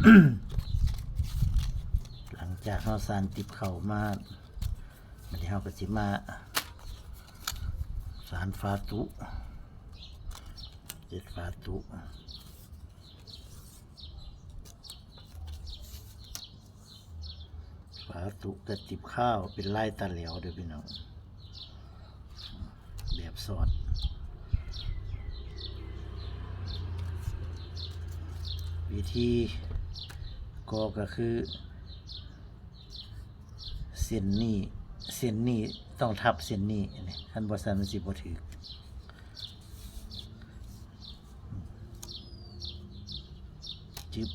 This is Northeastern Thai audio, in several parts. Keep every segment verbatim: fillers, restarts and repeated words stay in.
หลังจากเฮาสานติบเข้ามา บัดนี้เฮาก็สิมาสานฝาตุ เฮ็ดฝาตุ ฝาตุกับติบข้าวเป็นลายตาแหลวเด้อพี่น้อง แบบสอด วิธีก่อก็คือ เส้นนี้ เส้นนี้ต้องทับเส้นนี้ นี่ คันบ่ซั้นมันสิบ่ถืก จึ๊บ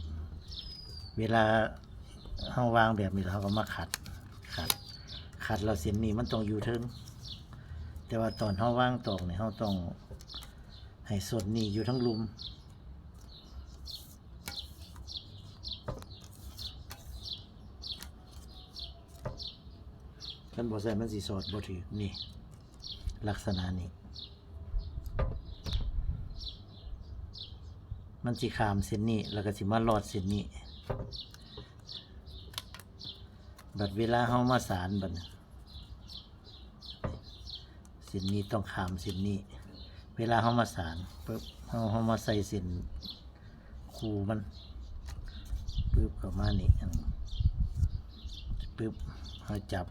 เวลาเฮาวางแบบนี้แล้วเฮาก็มาขัด ขัด ขัดแล้วเส้นนี้มันต้องอยู่เทิง แต่ว่าตอนเฮาวางตอกนี่เฮาต้องให้ส้นนี้อยู่เทิงลุ่ม คันบ่ซั้นมันสิสอดบ่ถืก นี่ ลักษณะนี้ มันสิข้ามเส้นนี้ แล้วก็สิมาลอดเส้นนี้ บัดเวลาเฮามาสานบัดนี้ เส้นนี้ต้องข้ามเส้นนี้ เวลาเฮามาสานปึ๊บ เฮา เฮามาใส่เส้นคู่มัน ปึ๊บ เข้ามานี่ อัน ปึ๊บ เฮาจับ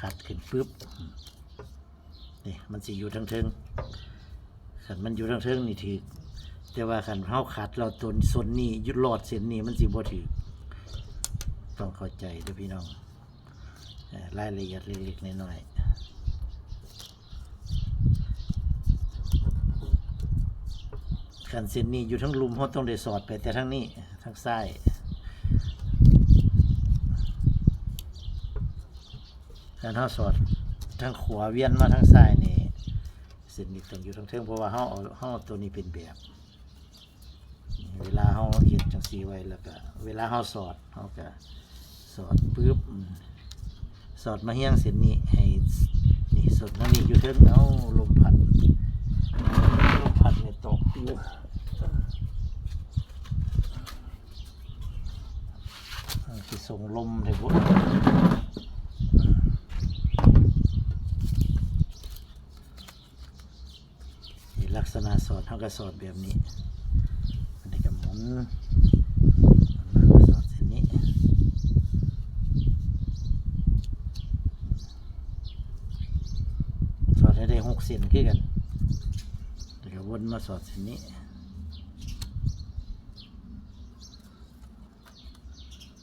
ขัดขึ้นปึ๊บ นี่ มันสิอยู่เทิงๆ คันมันอยู่เทิงๆ นี่ถืก แต่ว่าคันเฮาขัดแล้วตนส้นนี้อยู่ลอดเส้นนี้มันสิบ่ถืก ต้องเข้าใจเด้อพี่น้อง เอ่อ รายละเอียดเล็กๆ น้อยๆ คันเส้นนี้อยู่เทิงลุ่ม เฮาต้องได้สอดไปแต่ทางนี้ ทางซ้าย คันเฮาสอดทางขวาเวียนมาทางซ้ายนี่ เส้นนี้ต้องอยู่ทางเทิง เพราะว่าเฮาเอา เฮาเอาตัวนี้เป็นแบบ เวลาเฮาเฮ็ดจังซี่ไว้แล้วก็ เวลาเฮาสอด เฮาก็สอดปึ๊บ อืม สอดมาเฮี้ยงเส้นนี้ให้ นี่ สอดมานี่อยู่เทิง เอ้า ลมพัด ลมพัดนี่ตกอยู่ อ่า สิส่งลมได้บ่ นี่ลักษณะสอด เฮาก็สอดแบบนี้ อันนี้ก็หมุน หมุนมาก็สอดเส้นนี้ สอดให้ได้หกเส้นคือกัน แล้วก็วนมาสอดเส้นนี้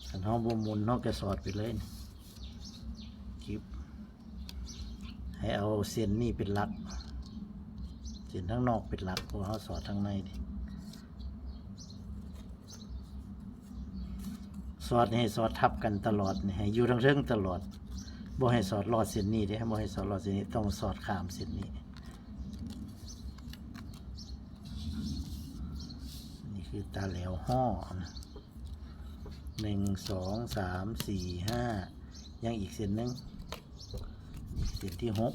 คันเฮาบ่หมุน เฮาก็สอดไปเลย จึ๊บ ให้เอาเส้นนี้เป็นหลัก เส้นทางนอกเป็นหลัก เพราะเฮาสอดทางในนี่ สอดนี่ให้สอดทับกันตลอดนี่ ให้อยู่ทางเทิงตลอด บ่ให้สอดลอดเส้นนี้เด้ บ่ให้สอดลอดเส้นนี้ ต้องสอดข้ามเส้นนี้ นี่คือตาแหลวฮ้อนะ หนึ่ง สอง สาม สี่ ห้า ยังอีกเส้นหนึ่ง อีกเส้นที่หก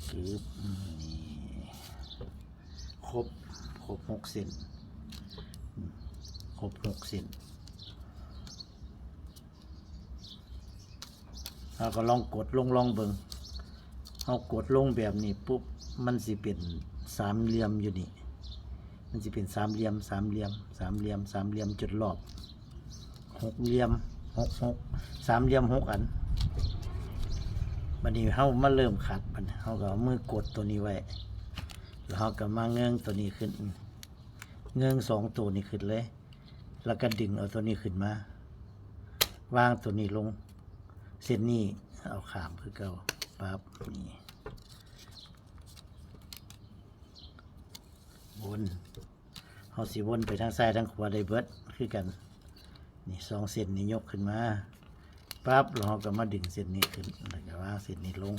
คือ นี่ ครบ ครบหกเส้น อืม ครบหกเส้น เฮาก็ลองกดลงลองเบิ่ง เฮากดลงแบบนี้ปุ๊บ มันสิเป็นสามเหลี่ยมอยู่นี่ มันสิเป็นสามเหลี่ยม สามเหลี่ยม สามเหลี่ยม สามเหลี่ยมจนรอบ หกเหลี่ยม หก หก สามเหลี่ยมหกอัน บัดนี้เฮามาเริ่มขัด บัดนี้เฮาก็เอามือกดตัวนี้ไว้ แล้วเฮาก็มาเงิงตัวนี้ขึ้น เงิงสองตัวนี้ขึ้นเลย แล้วก็ดึงเอาตัวนี้ขึ้นมา วางตัวนี้ลง เส้นนี้เอาข้ามคือเก่า ปั๊บ นี่ วน เฮาสิวนไปทางซ้ายทางขวาได้เบิดคือกัน นี่ สองเส้นนี้ยกขึ้นมา ปั๊บ แล้วเฮาก็มาดึงเส้นนี้ขึ้น แล้วก็วางเส้นนี้ลง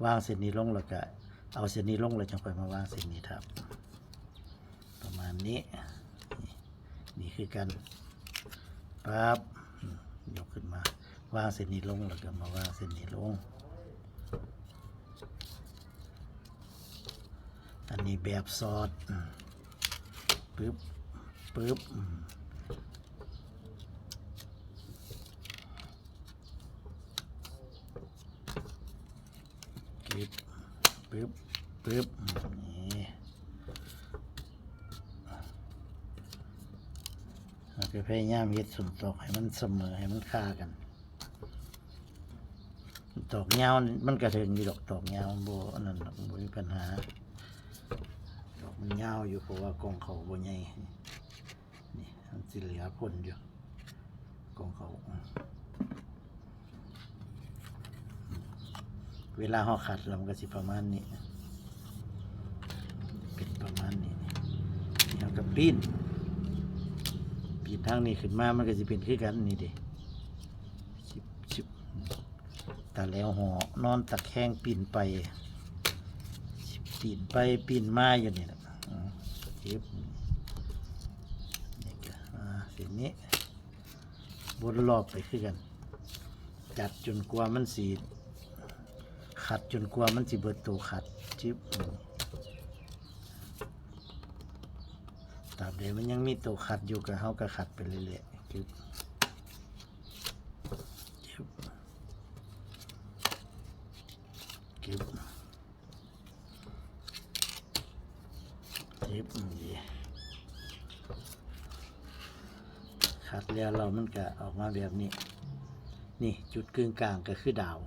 วางเส้นนี้ลง แล้วก็เอาเส้นนี้ลง แล้วจั่งค่อยมาวางเส้นนี้ทับ ประมาณนี้ นี่ นี่คือกัน ปั๊บ อืม ยกขึ้นมา วางเส้นนี้ลง แล้วก็มาวางเส้นนี้ลง อันนี้แบบสอด อืม ปึ๊บ ปึ๊บ อืม ปึ๊บ ปึ๊บ ปึ๊บ นี่ เราจะพยายามเฮ็ดส้นตอกให้มันเสมอ ให้มันคากัน ตอกยาวมันก็ถึงอยู่ดอก ตอกยาวมันบ่ อันนั้นดอก บ่มีปัญหา ตอกมันยาวอยู่ เพราะว่ากล่องเขาบ่ใหญ่ นี่ มันสิเหลือพ่นอยู่ กล่องเขา เวลาเราขัดแล้วมันก็สิประมาณนี้ เป็นประมาณนี้ นี่เราก็ปิ้น ปิ้นทางนี้ขึ้นมา มันก็สิเป็นคือกันนี่เด้ ชิบ ชิบ ตาแหลวหอ นอนตะแคงปิ้นไป ปิ้นไปปิ้นมาอยู่นี่แหละ อืม เจ็บ นี่ก็ อ่า เส้นนี้ วนรอบไปคือกัน จัดจนกว่ามันสิ ขัดจนกว่ามันสิเบิดตัวขัด จึ๊บ ตราบใดมันยังมีตัวขัดอยู่ก็ เราก็ขัดไปเรื่อยๆ จึ๊บ จึ๊บ จึ๊บ จึ๊บ นี่ ขัดแล้วเรามันก็ออกมาแบบนี้ นี่จุดกึ่งกลางก็คือดาว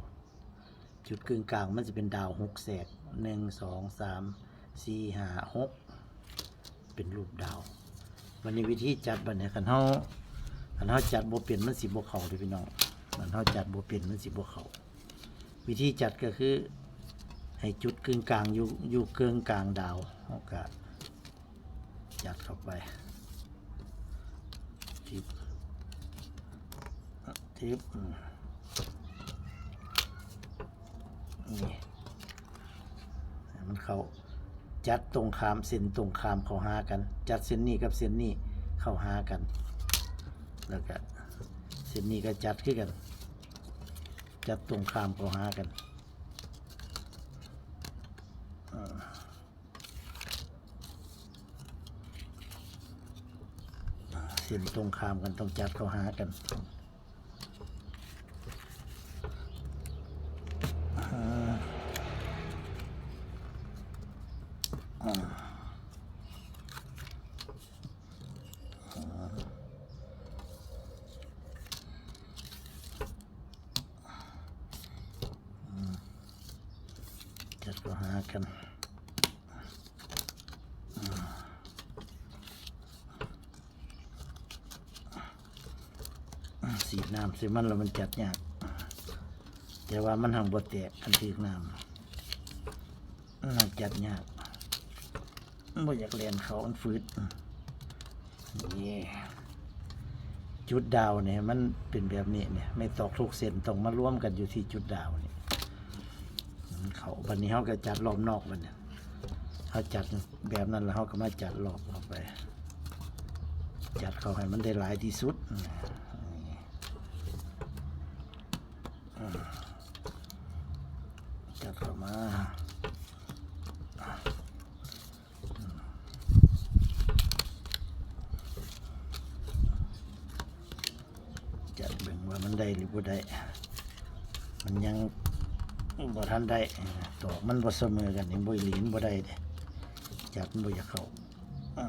จุดกึ่งกลางมันจะเป็นดาวหกแฉก หนึ่ง สอง สาม สี่ ห้า หก เป็นรูปดาว วันนี้วิธีจัดบัดนี้ คันเฮา คันเฮาจัดบ่เป็นมันสิบ่เข้าเด้อพี่น้อง คันเฮาจัดบ่เป็นมันสิบ่เข้า วิธีจัดก็คือ ให้จุดกึ่งกลางอยู่ อยู่กึ่งกลางดาว เฮาก็จัดเข้าไป จึ๊บ จึ๊บ อืม นี่ ให้มันเข้า จัดตรงข้าม เส้นตรงข้ามเข้าหากัน จัดเส้นนี้กับเส้นนี้เข้าหากัน แล้วก็เส้นนี้ก็จัดคือกัน จัดตรงข้ามเข้าหากัน อ่า เส้นตรงข้ามกันต้องจัดเข้าหากัน อ่า อ่า อ่า อืม จัดเข้าหากัน อืม สีดน้ำใส่มันแล้วมันจัดยาก แต่ว่ามันหังบ่แตก คันถืกน้ำ มันจัดยาก มันบ่อยากแล่นเข้า มันฝืด นี่ จุดดาวเนี่ยมันเป็นแบบนี้เนี่ย ไม้ตอกทุกเส้นต้องมารวมกันอยู่ที่จุดดาวนี่ มันเข้า บัดนี้เราก็จัดรอบนอกบัดนี้ เราจัดแบบนั้นแล้วเราก็มาจัดรอบเข้าไป จัดเข้าให้มันได้หลายที่สุด นี่ อ่า จัดเข้ามา จัดเบิ่งว่ามันได้หรือบ่ได้ มันยังบ่ทันได้ ตอกมันบ่เสมอกัน ยังบ่อีหลี มันบ่ได้เด้ จัดมันบ่อยากเข้า อ่า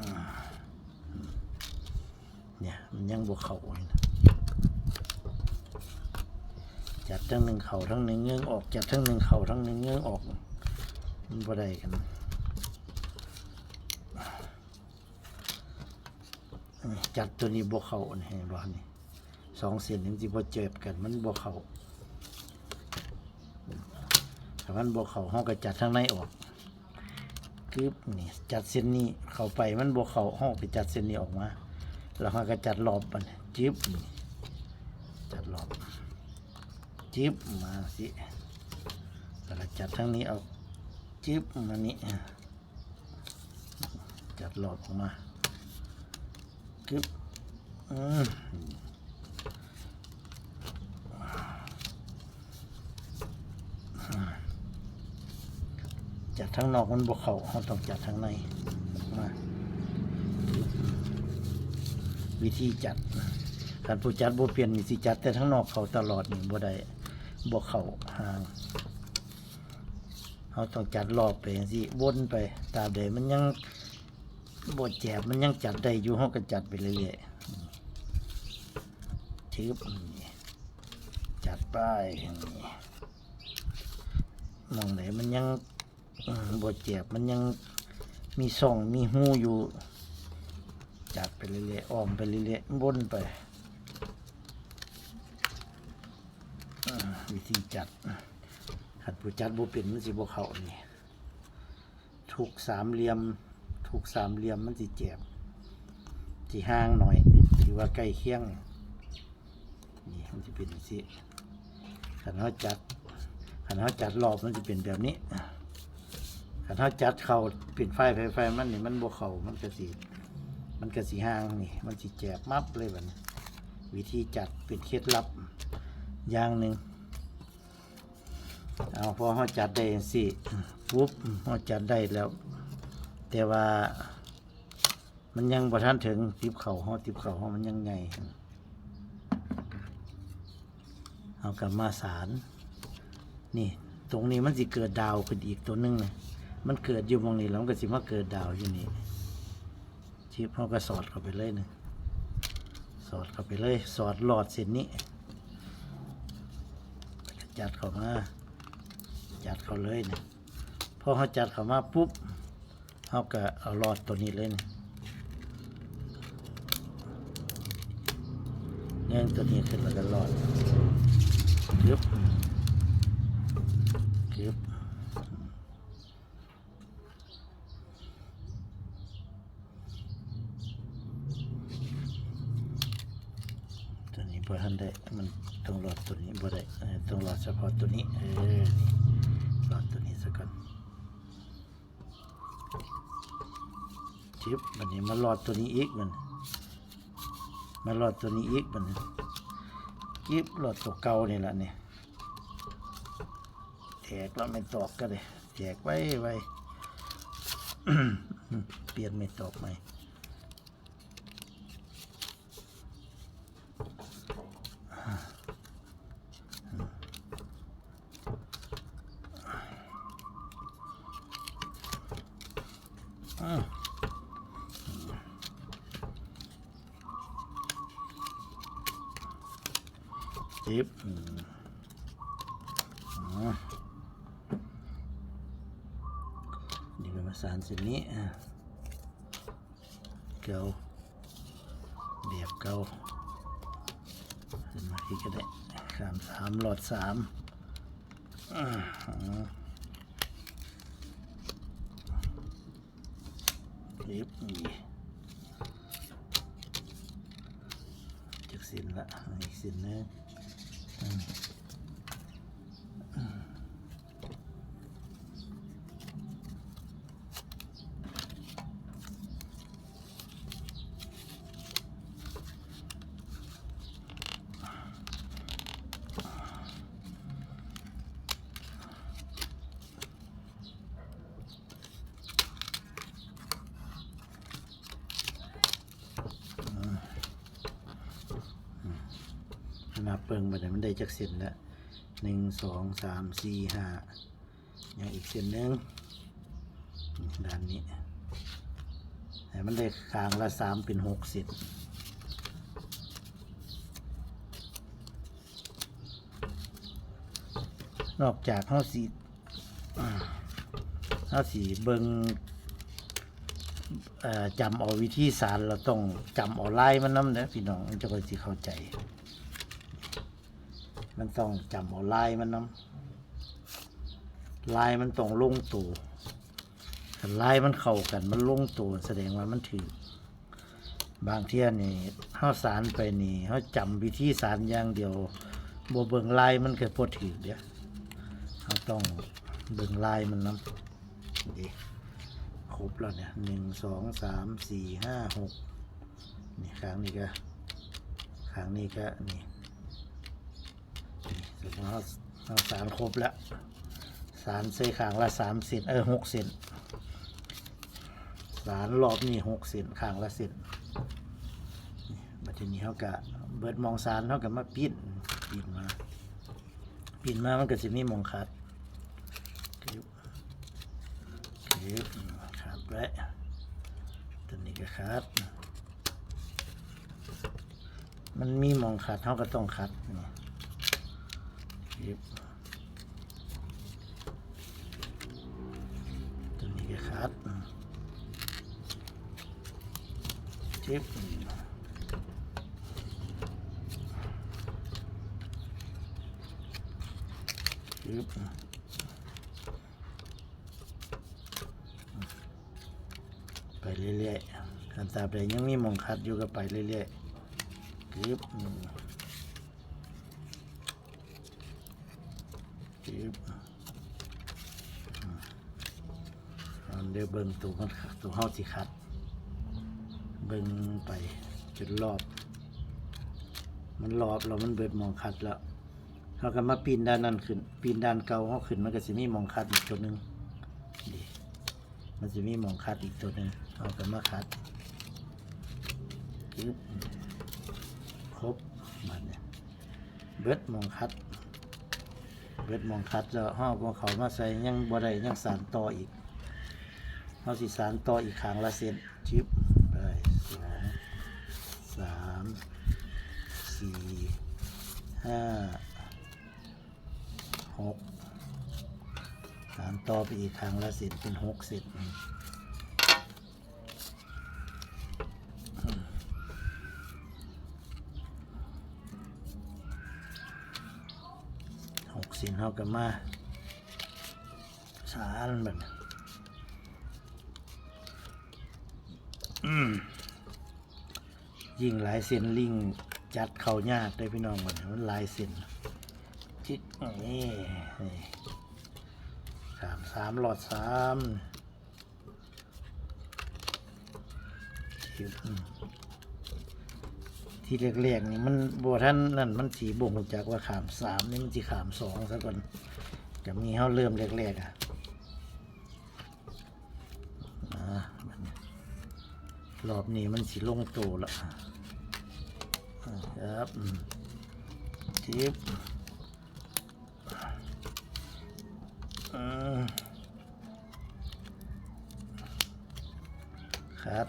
เนี่ย มันยังบ่เข้าเลยนะ จัดทั้งหนึ่งเข้าทั้งหนึ่งเงื้องออก จัดทั้งหนึ่งเข้าทั้งหนึ่งเงื้องออก มันบ่ได้กัน จัดตัวนี้บ่เข้า นี่ เห็นบ่นี่ สองเส้นนี่มันสิบ่เจิบกัน มันบ่เข้า ถ้ามันบ่เข้า เราก็จัดทางในออก กึ๊บ นี่ จัดเส้นนี้เข้าไป มันบ่เข้า เราไปจัดเส้นนี้ออกมา แล้วเราก็จัดรอบมัน จึ๊บ นี่ จัดรอบ จึ๊บ มาสิ แล้วก็จัดทางนี้ออก จึ๊บ มานี่ จัดรอบออกมา กึ๊บ อืม จัดทางนอกมันบ่เข้า เราต้องจัดทางใน มา กึ๊ วิธีจัด คันผู้จัดบ่เป็นนี่สิจัดแต่ทางนอกเข้าตลอดนี่บ่ได้ บ่เข้าหาง เฮาต้องจัดรอบไปจั่งซี้ วนไป ตราบใดมันยังบ่แจบ มันยังจัดได้อยู่ เฮาก็จัดไปเรื่อยๆ ชึบ นี่ จัดไป นี่ หม่องใดมันยัง อืม บ่แจบ มันยังมีช่อง มีรูอยู่ จัดไปเรื่อยๆ อ้อมไปเรื่อยๆ วนไป อ่า วิธีจัด คันผู้จัดบ่เป็น มันสิบ่เข้านี่ ทุกสามเหลี่ยม ทุกสามเหลี่ยมมันสิแจบ สิห่างหน่อย ถือว่าใกล้เคียง นี่มันสิเป็นจั่งซี้ คันเฮาจัด คันเฮาจัดรอบมันสิเป็นแบบนี้ คันเฮาจัดเข้าเป็นฝ่ายไผฝ่ายมันนี่ มันบ่เข้า มันก็สิ มันก็สิห่างนี่ มันสิแจบมับเลยบัดนี้ วิธีจัดเป็นเคล็ดลับอย่างหนึ่ง เอา พอเฮาจัดได้จั่งซี้ปุ๊บ เฮาจัดได้แล้ว แต่ว่ามันยังบ่ทันถึงติบเข้าเฮา ติบเข้าเฮามันยังใหญ่ เฮาก็มาสาน นี่ ตรงนี้มันสิเกิดดาวขึ้นอีกตัวหนึ่งนะ มันเกิดอยู่หม่องนี้แล้วมันก็สิมาเกิดดาวอยู่นี่ ชึบ เฮาก็สอดเข้าไปเลยนี่ สอดเข้าไปเลย สอดลอดเส้นนี้ จัดเข้ามา จัดเข้าเลยนี่ พอเฮาจัดเข้ามาปุ๊บ เฮาก็เอาลอดตัวนี้เลยนี่ เงยตัวนี้ขึ้นแล้วก็ลอด กึบ กึบ ตัวนี้บ่ทันได้ มันต้องลอดตัวนี้บ่ได้ เออ ต้องลอดเฉพาะตัวนี้ เออ นี่ ลอดตัวนี้ซะก่อน จึ๊บ บัดนี้มาลอดตัวนี้อีก มัน มาลอดตัวนี้อีก บัดนี้ จึ๊บ ลอดตัวเก่านี่ล่ะนี่ แตกแล้ว ไม่ตอกก็ได้ แตกไว้ไว้ เปลี่ยนไม่ตอกใหม่ อ่า สิบ อืม อ๋อ นี่เป็นประสานเส้นนี้ อ่า เก่า แบบเก่า ขึ้นมาที่ก็ได้ ข้ามสาม ลอดสาม อ่า เล็บนี่ จักเส้นละ อีกเส้นหนึ่ง อืม อืม นับเบิ่งบัดนี้มันได้จักเส้นละ หนึ่ง สอง สาม สี่ ห้า ยังอีกเส้นหนึ่ง ด้านนี้ ให้มันได้ข้างละสาม เป็นหกเส้น นอกจากเฮาสิ อ่า เฮาสิเบิ่ง เอ่อ จำเอาวิธีสาน เราต้องจำเอาลายมันนำเด้อพี่น้อง มันจั่งค่อยสิเข้าใจ มันต้องจำเอาลายมันนำ ลายมันต้องลงตัว คันลายมันเข้ากัน มันลงตัว แสดงว่ามันถืก บางเทื่อนี่ เฮาสานไปนี่ เฮาจำวิธีสานอย่างเดียว บ่เบิ่งลายมันก็บ่ถืกเด้อ เฮาต้องเบิ่งลายมันนำ นี่ ครบแล้วเนี่ย หนึ่ง สอง สาม สี่ ห้า หก นี่ ข้างนี้ก็ ข้างนี้ก็ นี่ นี่ สมมุติเฮา เฮาสานครบแล้ว สานใส่ข้างละสามเส้น เออ หกเส้น สานรอบนี้หกเส้น ข้างละเส้น นี่ บัดทีนี้เฮาก็เบิดหม่องสาน เฮาก็มาปิ้น ปิ้นมา ปิ้นมามันก็สิมีหม่องขัด คือ คือ ขัดไว้ ตัวนี้ก็ขัด มันมีหม่องขัด เฮาก็ต้องขัด นี่ คือ ตัวนี้ก็ขัด อืม จึ๊บ จึ๊บ ไปเรื่อยๆ คันตราบใดยังมีหม่องขัดอยู่ก็ไปเรื่อยๆ จึ๊บ อืม จึ๊บ อืม อันเดียวเบิ่งตัวมันขัด ตัวเฮาสิขัด เบิ่งไปจนรอบ มันรอบแล้วมันเบิดหม่องขัดแล้ว เฮาก็มาปิ้นด้านนั้นขึ้น ปิ้นด้านเก่าเฮาขึ้น มันก็สิมีหม่องขัดอีกตัวหนึ่ง นี่ มันสิมีหม่องขัดอีกตัวหนึ่ง เฮาก็มาขัด จึ๊บ ครบ บัดนี้ เบิดหม่องขัด เบิดหม่องขัดแล้ว เฮาเอาของเขามาใส่ ยังบ่ได้ ยังสานต่ออีก เฮาสิสานต่ออีกข้างละเส้น จึ๊บ ไป สอง สาม สี่ ห้า หก สานต่อไปอีกข้างละเส้น เป็นหกเส้น หกเส้น เฮาก็มาสานแบบนี้ อืม ยิ่งหลายเส้นยิ่งจัดเข้ายากเด้อพี่น้อง บัดนี้มันหลายเส้น จึ๊ก นี่ นี่ ข้ามสาม ลอดสาม จึ๊ก อืม ที่แรกๆ นี่มันบ่ทันนั่น มันสิบ่ฮู้จักว่าข้ามสาม นี่มันสิข้ามสองซะก่อน ก็มีเฮาเริ่มแรกๆ อ่ะ อ่า รอบนี้มันสิลงตัวละ อ่า ครับ อืม จึ๊บ อืม ครับ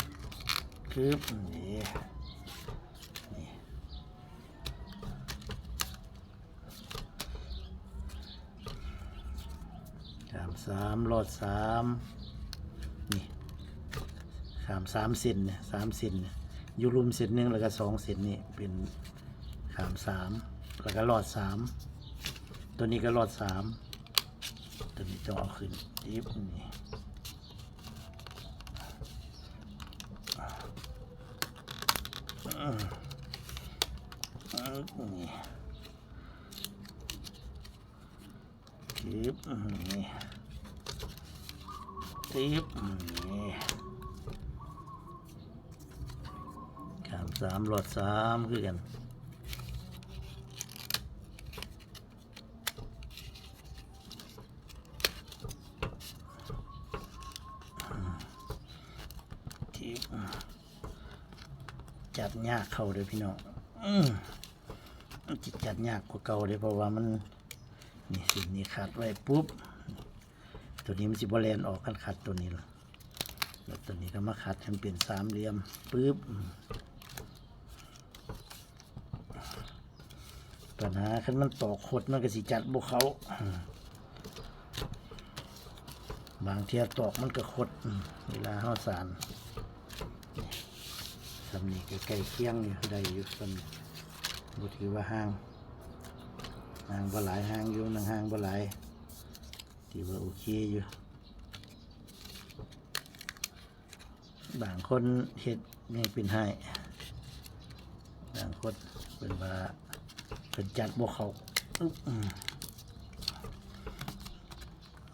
จึ๊บ นี่ นี่ ข้ามสาม ลอดสาม นี่ ข้ามสามเส้นเนี่ย สามเส้นเนี่ย อยู่ลุ่มเส้นหนึ่ง แล้วก็สองเส้นนี่เป็นข้ามสาม แล้วก็ลอดสาม ตัวนี้ก็ลอดสาม ตัวนี้ต้องเอาขึ้น จึ๊บ นี่ อืม อืม นี่ จึ๊บ นี่ จึ๊บ นี่ ข้ามสาม ลอดสาม คือกัน จึ๊บ จัดยากเข้าเด้อพี่น้อง อืม มันสิจัดยากกว่าเก่าเด้ เพราะว่ามัน นี่ เส้นนี้ขัดไว้ปุ๊บ ตัวนี้มันสิบ่แล่นออก คันขัดตัวนี้ล่ะ แล้วตัวนี้ก็มาขัดให้มันเป็นสามเหลี่ยม ปึ๊บ อืม ปัญหาคันมันตอกขดมันก็สิจัดบ่เข้า อืม บางเทื่อตอกมันก็ขด อืม เวลาเฮาสาน ส่ำนี้ก็ใกล้เคียงอยู่ ได้อยู่ ส่ำนี้ บ่ถือว่าห่าง ห่างบ่หลาย ห่างอยู่ นั่งห่างบ่หลาย ถือว่าโอเคอยู่ บางคนเฮ็ดนี่เป็นให้ บางคนเพิ่นว่าเพิ่นจัดบ่เข้า อึ๊บ อืม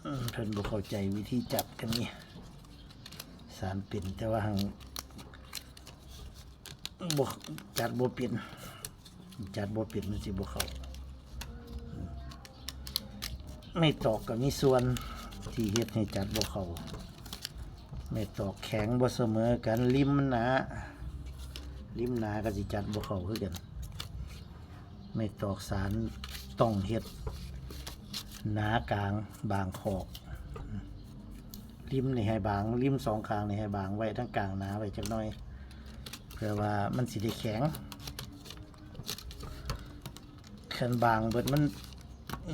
อืม เพิ่นบ่เข้าใจวิธีจัดก็มี สานเป็น แต่ว่าหั่นบ่ จัดบ่เป็น จัดบ่เป็นมันสิบ่เข้า อืม ไม้ตอกก็มีส่วนที่เฮ็ดให้จัดบ่เข้า ไม้ตอกแข็งบ่เสมอกัน ริมมันหนา ริมหนาก็สิจัดบ่เข้าคือกัน ไม้ตอกสานต้องเฮ็ดหนากลางบางขอบ ริมนี่ให้บาง ริมสองข้างนี่ให้บางไว้ ทั้งกลางหนาไว้จักหน่อย เพื่อว่ามันสิได้แข็ง คันบางเบิดมัน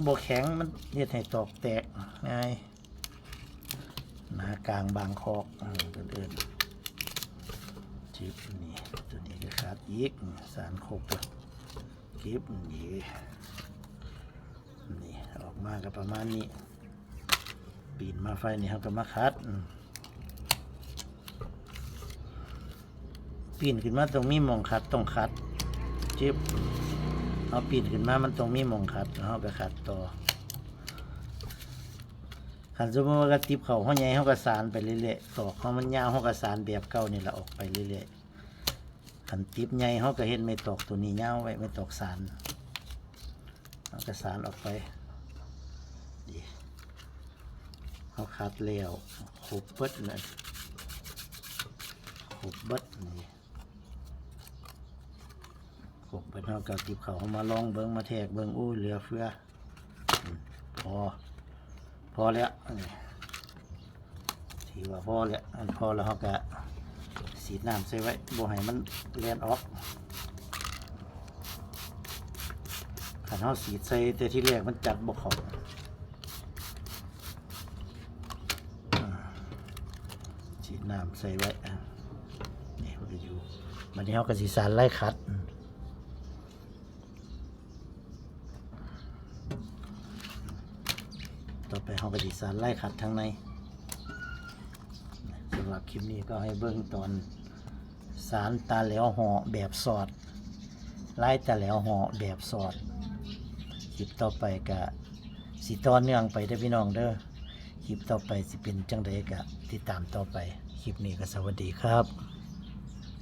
บ่แข็ง มันเฮ็ดให้ตอกแตกง่าย หนากลางบางขอบ เออ เอิ้นๆ จิบนี่ ตัวนี้ก็ขัดอีก สานครบแล้ว จิบนี่ นี่ ออกมาก็ประมาณนี้ ปีนมาไฟนี่เฮาก็มาขัด อืม ปีนขึ้นมาต้องมีหม่องขัด ต้องขัด จิบ เอาปีนขึ้นมามันต้องมีหม่องขัด เฮาก็ขัดต่อ คันสมมุติว่ากระติบเข้าเฮาใหญ่ เฮาก็สานไปเรื่อยๆ ตอกเฮามันยาว เฮาก็สานแบบเก่านี่ล่ะออกไปเรื่อยๆ คันติบใหญ่ เฮาก็เฮ็ดไม้ตอกตัวนี้ยาวไว้ ไม้ตอกสาน เฮาก็สานออกไป นี่ เฮาขัดแล้ว ครบเบิดเลย ครบเบิดนี่ ครบเบิด เฮาก็เอาติบเข้า เฮามาลองเบิ่ง มาแทกเบิ่ง อู้ เหลือเฟือ อืม พอ พอแล้ว นี่ ถือว่าพอแล้ว อันพอแล้วเฮาก็สีดน้ำใส่ไว้ บ่ให้มันแล่นออก คันเฮาสีดใส่แต่ทีแรกมันจัดบ่เข้า อ่า สีดน้ำใส่ไว้ อ่า นี่มันก็อยู่ บัดนี้เฮาก็สิสานลายขัด อืม ต่อไปเฮาก็สิสานลายขัดทางใน สำหรับคลิปนี้ก็ให้เบิ่งตอนสานตาแหลวห่อแบบสอด ลายตาแหลวห่อแบบสอด คลิปต่อไปก็สิต่อเนื่องไปเด้อพี่น้องเด้อ คลิปต่อไปสิเป็นจั่งใดก็ติดตามต่อไป คลิปนี้ก็สวัสดีครับ